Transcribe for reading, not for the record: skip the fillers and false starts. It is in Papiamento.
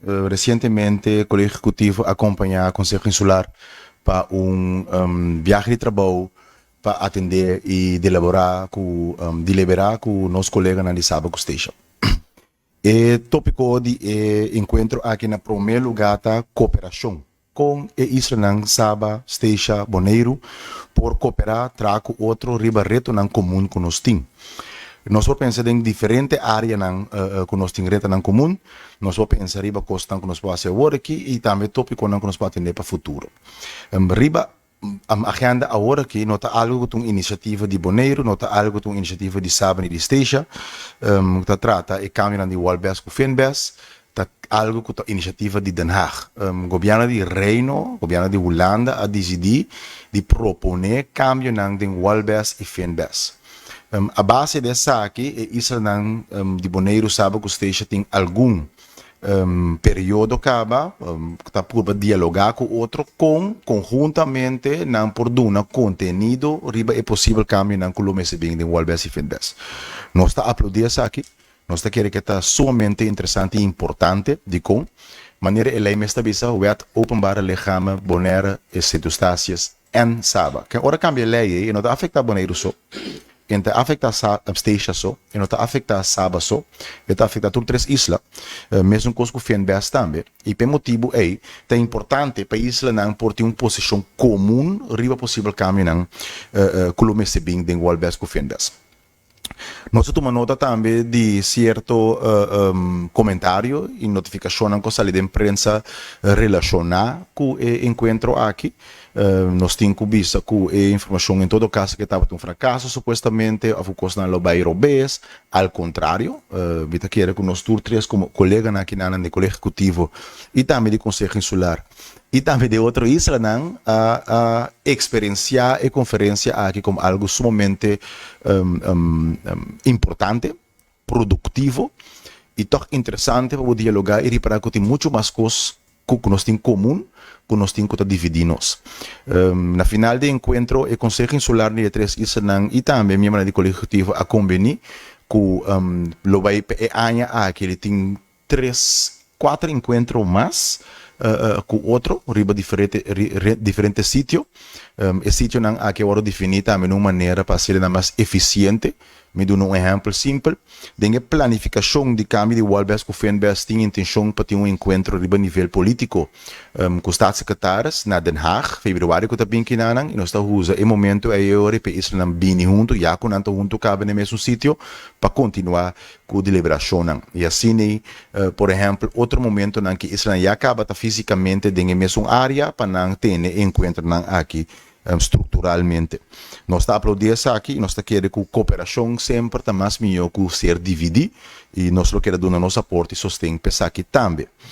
Resientemente Kolegio Ehekutivo a kompañá Konseho Insular pa un biahe di trabou pa atendé i delaborá ku deliberá ku nos koleganan di Saba ku Statia. E tópiko di e enkuentro aki na promé lugá ta koperashon. Kon e islanan Saba, Statia, Boneiru por koperá, traha ku otro riba retonan komun ku nos tin? Nos por pensa den diferente áreanan ku nos tin retonan komun. Nos por pensa riba kosnan ku nos por hasi awor aki i tambe tópikonan ku nos por atendé pa futuro. Riba agenda awor aki no ta algu ku ta un inisiativa di Boneiru, no ta algu ku ta un inisiativa di Saba ni di Statia. Ta trata e kambionan di Walbes ku Finbes, ta algu ku ta inisiativa di Den Haag. Gobièrnu di Reino, gobièrnu di Hulanda a disidí di proponé kambionan den Walbes i Finbes. A base di esaki e islanan di Boneiru, Saba ku Statia tin algun periodo kaba ta purba dialogá ku otro kon konhuntamente nan por duna kontenido riba e posibel kambionan ku lo mester bin den Walbes i Finbes. Nos ta aplaudí esaki, nos ta kere ke ta sumamente interesante i importante. Dikon? Manera e lei mes ta bisa, Wet Openbare Lichamen Bonaire i Sint Eustatius en Saba. Ken ora kambia e lei ei e no ta afektá Boneiru so, e no ta afektá Statia so, e no ta afektá Saba so, e ta afektá tur tres isla. Mesun kos ku Finbes tambe. I p'e motibu ei ta importante pa e islanan por tin un posishon komun riba posibel kambionan ku lo mester bin den Walbes ku Finbes. Nos a tuma nota tambe di sierto komentario i notifikashonnan ku a sali den prensa relashoná ku e enkuentro aki. Nos tin ku bisa ku e informashon en todo kaso ke tabata un frakaso supuestamente òf ku kosnan lo bai robes. Al kontrario, mi ta kere ku nos tur tres komo koleganan akinan den Kolegio Ehekutivo i tambe di Konseho Insular i tambe den otro islanan a a eksperensiá e konferensia aki komo algu sumamente importante, produktivo i tòg interesante pa bo dialogá i ripará ku tin muchu mas kos ku nos tin komun ku nos tin ku ta dividí nos. Na final di e enkuentro e Konseho Insular di e tres islanan i tambe miembronan di Kolegio Ehekutivo a kombení ku lo bai pa e aña aki di tin tres, kuater enkuentro mas ku otro riba diferente diferente sitio. E sitionan aki a wòrdu definí tambe na un manera pa hasiel nan mas efisiente. Mi duna un ehèmpel simpel. Den e planifikashon di kambio di Walbes ku Finbes tin intenshon pa tin un enkuentro riba nivel polítiko ku Staatssecretaris na Den Haag febrüari ku ta bin kinanan i nos ta usa e momento ei ora pa e islanan bini huntu ya ku nan ta huntu kaba na e mesun sitio pa kontinuá ku deliberashonnan. I asina, por ehèmpel, otro momentonan ku islanan ya kaba ta físikamente den e mesun área pa nan tene e enkuentronan aki strukturalmente. Nos ta aplaudí esaki i nos ta kere ku koperashon semper ta mas mihó ku ser dividí i nos lo kere duna nos aporte i sosten pa esaki tambe.